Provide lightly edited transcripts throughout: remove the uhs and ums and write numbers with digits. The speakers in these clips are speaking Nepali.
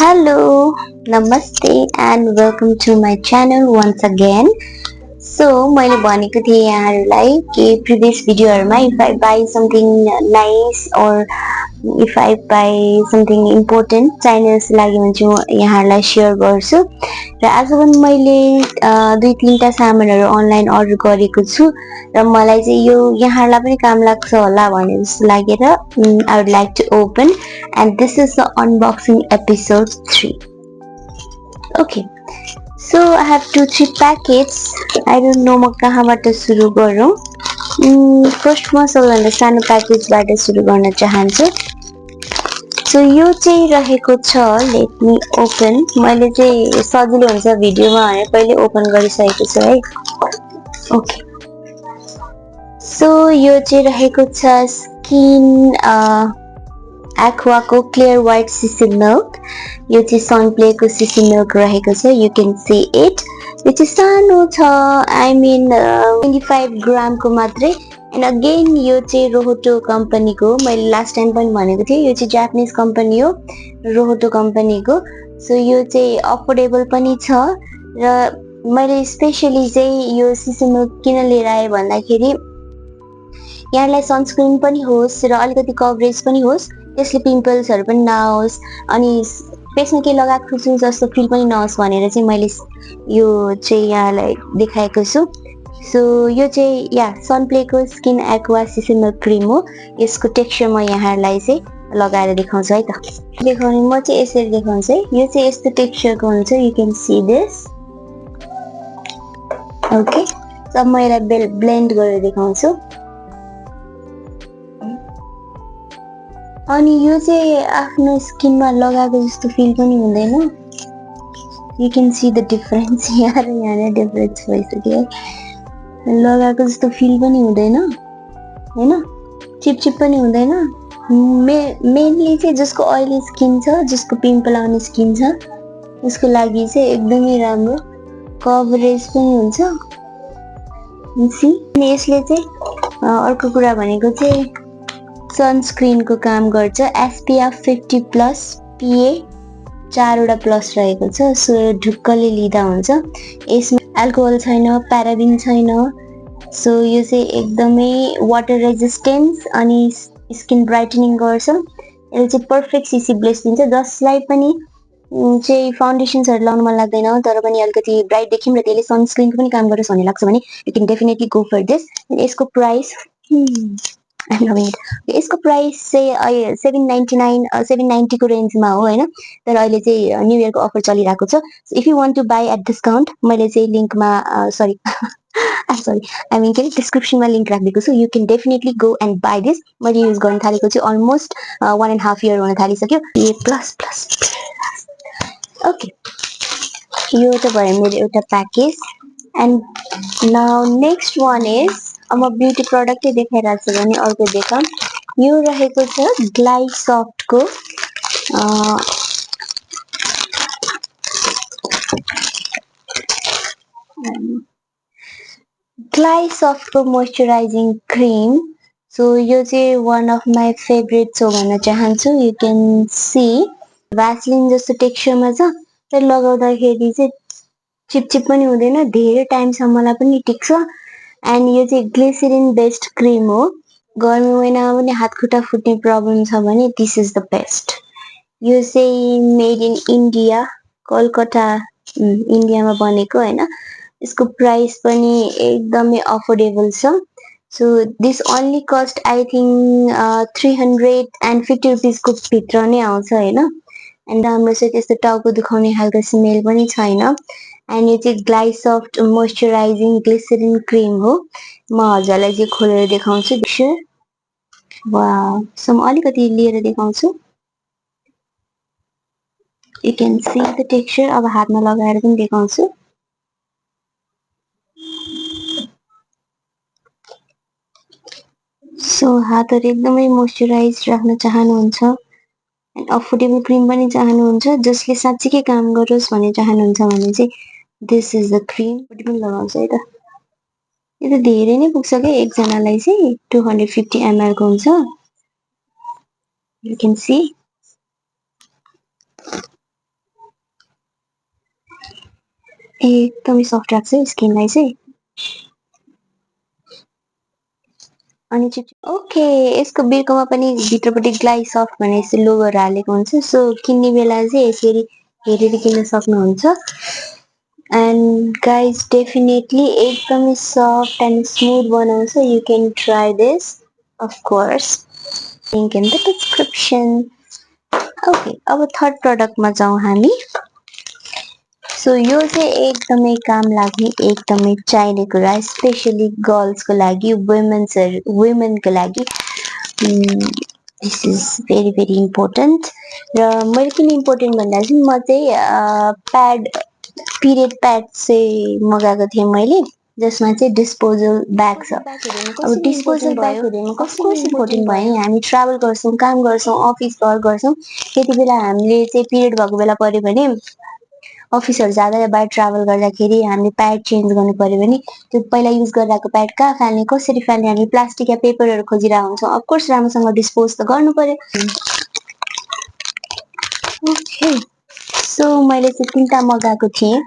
Hello, Namaste and welcome to my channel once again. So मैले भनेको थिएँ यहाँहरूलाई कि previous भिडियोहरुमा if I buy something nice or if I buy something important चाहिने जस्तो लाग्यो भने चाहिँ म यहाँहरूलाई शेयर गर्छु र आज पनि मैले दुई तीनटा सामानहरु अनलाइन अर्डर गरेको छु र मलाई चाहिँ यो यहाँहरूलाई पनि काम लाग्छ होला भन्ने जस्तो लागेर I would like to open and this is the unboxing episode 3. Okay. So I have 2-3 packets. I don't know म कहाँबाट सुरु गरौँ. फर्स्ट म सबैभन्दा सानो प्याकेजबाट सुरु गर्न चाहन्छु. So यो चाहिँ रहेको छ let me open. मैले चाहिँ सजिलो हुन्छ भिडियोमा भने पहिले ओपन गरिसकेको छु है. Okay. So यो चाहिँ रहेको छ स्किन Aqua को clear white CC milk. यो चाहिँ Sunplay को CC milk रहेको छ. You can see it. यो चाहिँ सानो छ. I mean 25 ग्राम को मात्रै. And again यो चाहिँ रोहोटो कम्पनी को. मैले लास्ट टाइम पनि भनेको थिएँ यो चाहिँ जापानिज कम्पनी हो. रोहोटो कम्पनी को. So यो चाहिँ अफोर्डेबल पनि छ र मैले स्पेशली चाहिँ यो CC milk किन लिएर आए भन्दाखेरि यहाँलाई सनस्क्रिन पनि होस् र अलिकति कभरेज पनि होस्. त्यसले पिम्पल्सहरु पनि नआओस् अनि फेसमा के लगाएको छु जस्तो फिल पनि नहोस् भनेर चाहिँ मैले यो चाहिँ यहाँलाई देखाएको छु. सो यो चाहिँ सनप्ले को skin aqua CC milk cream हो. यसको टेक्सचर म यहाँलाई चाहिँ लगाएर देखाउँछु है त. देखाउने म चाहिँ यसरी देखाउँछु है. यो चाहिँ यस्तो टेक्सचरको हुन्छ. You can see this. Okay. सब म यसलाई ब्लेन्ड गरेर देखाउँछु. अनि यो चाहिँ आफ्नो स्किनमा लगाएको जस्तो फिल पनि हुँदैन. You can see the difference. यहाँ डिफरेन्स भइसक्यो. लगाएको जस्तो फिल पनि हुँदैन हैन. चिपचिप पनि हुँदैन. मेनली चाहिँ जसको ऑयली स्किन छ, जसको पिम्पल आउने स्किन छ, उसको लागि चाहिँ एकदमै राम्रो. कभरेज पनि हुन्छ. अनि यसले चाहिँ अर्को कुरा भनेको चाहिँ सनस्क्रिन को काम गर्छ. SPF 50+ PA 4 वटा प्लस रहेको छ. सो ढुक्कले लिदा हुन्छ. यसमा अल्कोहल छैन, प्याराबिन छैन. सो यो चाहिँ एकदमै वाटर रेजिस्टेन्स अनि स्किन ब्राइटनिङ गर्छ. यसले चाहिँ पर्फेक्ट सीसी ब्लेस दिन्छ. जसलाई पनि चाहिँ फाउन्डेसन्सहरु लगाउन मन लाग्दैन तर पनि अलिकति ब्राइट देखिम र त्यसले सनस्क्रिनको पनि काम गर्छ भन्ने लाग्छ भने you can definitely go for this. यसको प्राइस I'm loving it. यसको प्राइस चाहिँ 790 को रेन्जमा हो हैन. तर अहिले चाहिँ न्यू इयरको अफर चलिरहेको छ. So if you want to buy at discount मैले चाहिँ लिंकमा सरी आई मिन के डिस्क्रिप्सनमा लिंक राखिदिएको छु. You can definitely go and buy this. मैले युज गर्न थालेको चाहिँ अलमोस्ट 1.5 इयर हुन थालिसक्यो. A++. ओके. यो त भयो मेरो एउटा package. And now next one is अब ब्युटी प्रोडक्ट देखाइरहेको छु भने अर्को देखाम. यो रहेको छ ग्लाइड सफ्ट को ग्लाइड सफ्ट को मोइस्चराइजिङ क्रीम. सो यो चाहिँ वान अफ माई फेभरेट हो भन्न चाहन्छु. यु क्यान सी भ्यासलिन जस्तो टेक्सचरमा छ. तर लगाउँदाखेरि चाहिँ चिपचिप पनि हुँदैन. धेरै टाइमसम्मलाई पनि टिक्छ. एन्ड यो चाहिँ ग्लिसरिन बेस्ड क्रीम हो. गर्मी महिनामा पनि हात खुट्टा फुट्ने प्रब्लम छ भने दिस इज द बेस्ट. यो चाहिँ मेड इन इन्डिया, कोलकाता इन्डियामा बनेको हैन. यसको प्राइस पनि एकदमै अफोर्डेबल छ. So this only cost I think 350 rupees को भित्र नै आउँछ हैन. एन्ड राम्रो छ. त्यस्तो टाउको दुखाउने खालको स्मेल पनि छैन. एन्ड यो चाहिँ glide soft moisturising glycerine cream हो. म हजुरलाई चाहिँ खोलेर देखाउँछु. वाउ. सो म अलिकति लिएर देखाउँछु. You can see the texture. अब हातमा लगाएर पनि देखाउँछु. सो हातहरु एकदमै मोइस्चराइज राख्न चाहनुहुन्छ एन्ड अफोर्डेबल क्रीम पनि चाहनुहुन्छ जसले साच्चै काम गरोस् भन्ने चाहनुहुन्छ भने चाहिँ दिस इज द क्रीम. पनि लगाउँछु है त. यो त धेरै नै पुग्छ के एकजनालाई चाहिँ 250 ml को हुन्छ. यु क्यान सी एकदमै सफ्ट राख्छ स्किनलाई चाहिँ। अनि चाहिँ ओके, यसको बिर्कोमा पनि भित्रपट्टि ग्लाइ सफ्ट भन्ने यस्तो लोगोहरू हालेको हुन्छ। सो किन्ने बेला चाहिँ यसरी हेरेर किन्न सक्नुहुन्छ। एन्ड गाइज डेफिनेटली एकदमै सफ्ट एन्ड स्मुथ बनाउँछ। You can try this of course, link in the description. Okay, अब थर्ड प्रडक्टमा जाउँ हामी। सो यो चाहिँ एकदमै काम लाग्ने, एकदमै चाहिने कुरा, स्पेसली गर्ल्सको लागि, वुमेनको लागि। This is very very important. र मैले किन इम्पोर्टेन्ट भन्दा चाहिँ म चाहिँ पिरियड प्याड चाहिँ मगाएको थिएँ मैले, जसमा चाहिँ डिस्पोजल ब्याग छ। अब डिस्पोजल ब्यागहरू कसरी इम्पोर्टेन्ट भयो, हामी ट्राभल गर्छौँ, काम गर्छौँ, अफिस वर्क गर्छौँ, त्यति बेला हामीले चाहिँ पिरियड भएको बेला पऱ्यो भने अफिसहरू जाँदा या बाहिर ट्राभल गर्दाखेरि हामीले प्याड चेन्ज गर्नु पऱ्यो भने त्यो पहिला युज गरिरहेको प्याड कहाँ फाल्ने, कसरी फाल्ने, हामी प्लास्टिक या पेपरहरू खोजिरहेको हुन्छौँ। अफकोर्स राम्रोसँग डिस्पोज त गर्नु पर्यो। ओके, सो मैले चाहिँ 3टा मगाएको थिएँ।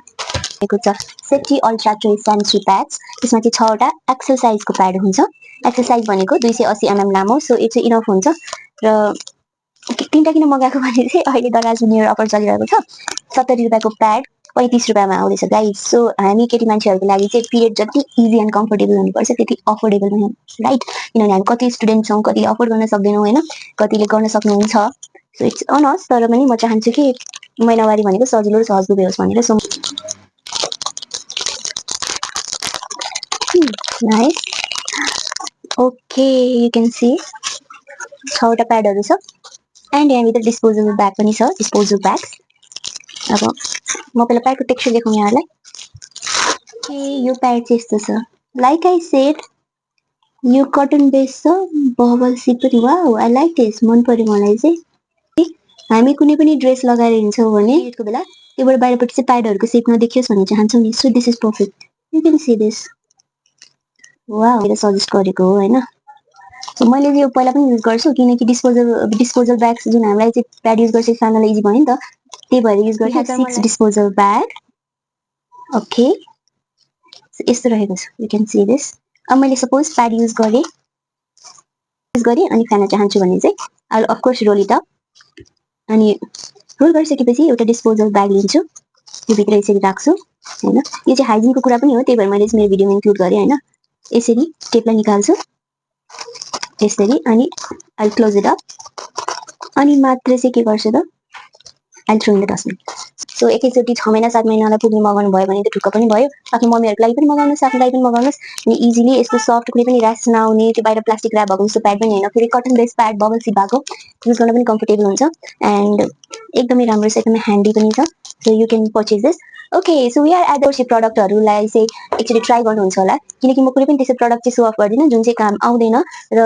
सेटी अल्ट्रा ट्रे सेन्ट्री प्याड्स, त्यसमा चाहिँ 6वटा एक्सेल साइजको प्याड हुन्छ। एक्सेल साइज भनेको 280 mm लामो, सो यो चाहिँ इनफ हुन्छ। र 3टा किन मगाएको भने चाहिँ अहिले दराज न्यू इयर अफर चलिरहेको छ। 70 रुपियाँको प्याड 35 रुपियाँमा आउँदैछ गाइज। सो हामी केटी मान्छेहरूको लागि चाहिँ पिरियड जति इजी एन्ड कम्फोर्टेबल हुनुपर्छ त्यति अफोर्डेबल पनि, राइट? किनभने हामी कति स्टुडेन्ट छौँ, कति अफोर्ड गर्न सक्दैनौँ होइन, कतिले गर्न सक्नुहुन्छ। सो इट्स अन अस, तर पनि म चाहन्छु कि महिनावारी भनेको सजिलो र सहज होस् भनेर। So nice. Okay, you can see 6वटा प्याडहरू छ। एन्ड यहाँभित्र डिस्पोजल ब्याग पनि छ, डिस्पोजल ब्याग। अब म पहिला प्याडको टेक्सचर देखाउँ यहाँलाई। यो प्याड चाहिँ यस्तो छ, लाइक आई सेड यो कटन बेस छ, बबल सी पनि। वाउ, आई लाइक दिस, मन पर्यो मलाई चाहिँ। हामी कुनै पनि ड्रेस लगाएर हिँड्छौँ भने यतिको बेला त्योबाट बाहिरपट्टि चाहिँ प्याडहरूको सेप नदेखियोस् भन्ने चाहन्छौँ नि। So this is perfect, you can see this. Wow, मैले सजेस्ट गरेको हो होइन। सो मैले यो पहिला पनि युज गर्छु, किनकि डिस्पोजल ब्याग्स जुन हामीलाई चाहिँ प्याड युज गर्छ फाल्नलाई इजी भयो नि त, त्यही भएर युज गर्छु। 6 डिस्पोजल ब्याग। ओके, यस्तो रहेको छ, यु क्यान सी दिस। अब मैले सपोज प्याड युज गरेँ अनि फाल्न चाहन्छु भने चाहिँ I will of course roll it up. अनि रोल गरिसकेपछि एउटा डिस्पोजल ब्याग लिन्छु, यो भित्र यसरी राख्छु होइन। यो चाहिँ हाइजिनको कुरा पनि हो, त्यही भएर मैले मेरो भिडियोमा इन्क्लुड गरेँ होइन। यसरी टेपलाई निकाल्छु यसरी, अनि I will close it up. अनि मात्र चाहिँ के गर्छु त, I will throw in the dustbin. So एकैचोटि 6 महिना 7 महिनालाई पुग्ने मगाउनु भयो भने त ढुक्क पनि भयो। आफ्नो मम्मीहरूको लागि पनि मगाउनुहोस्, आफ्नो लागि पनि मगाउनुहोस्। अनि इजिली यस्तो सफ्ट, कुनै पनि ऱ्यास नआउने, त्यो बाहिर प्लास्टिक ऱ्याप भएको जस्तो प्याड पनि होइन, फेरि कटन बेस प्याड बबल सिप भएको, युज गर्न पनि कम्फोर्टेबल हुन्छ। एन्ड एकदमै राम्रो छ, एकदमै ह्यान्डी पनि छ। So you can purchase this. Okay, so we are at the प्रडक्टहरूलाई चाहिँ एकचोटि ट्राई गर्नुहुन्छ होला, किनकि म कुनै पनि त्यस्तो प्रडक्ट चाहिँ सो अफ गर्दिनँ जुन चाहिँ काम आउँदैन। र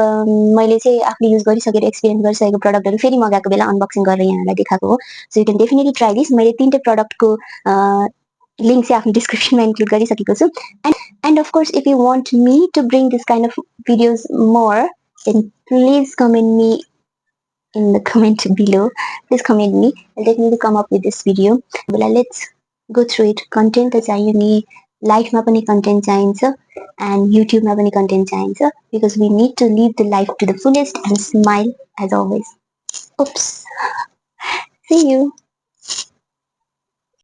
मैले चाहिँ आफूले युज गरिसकेर एक्सपिरियन्स गरिसकेको प्रडक्टहरू फेरि मगाएको बेला अनबक्सिङ गरेर यहाँलाई देखाएको हो। So you can definitely try this. मैले 3टा प्रडक्टको लिङ्क चाहिँ आफ्नो डिस्क्रिप्सनमा इन्क्लुड गरिसकेको छु। And of course if you want me to bring this kind of videos more, then please comment me in the comment below. Please comment me, I'll definitely come up with this video. Well, let's go through it. Content त चाहियो नि, लाइफमा पनि कन्टेन्ट चाहिन्छ एन्ड युट्युबमा पनि कन्टेन्ट चाहिन्छ, because we need to live the life to the fullest and smile as always. Oops. See you.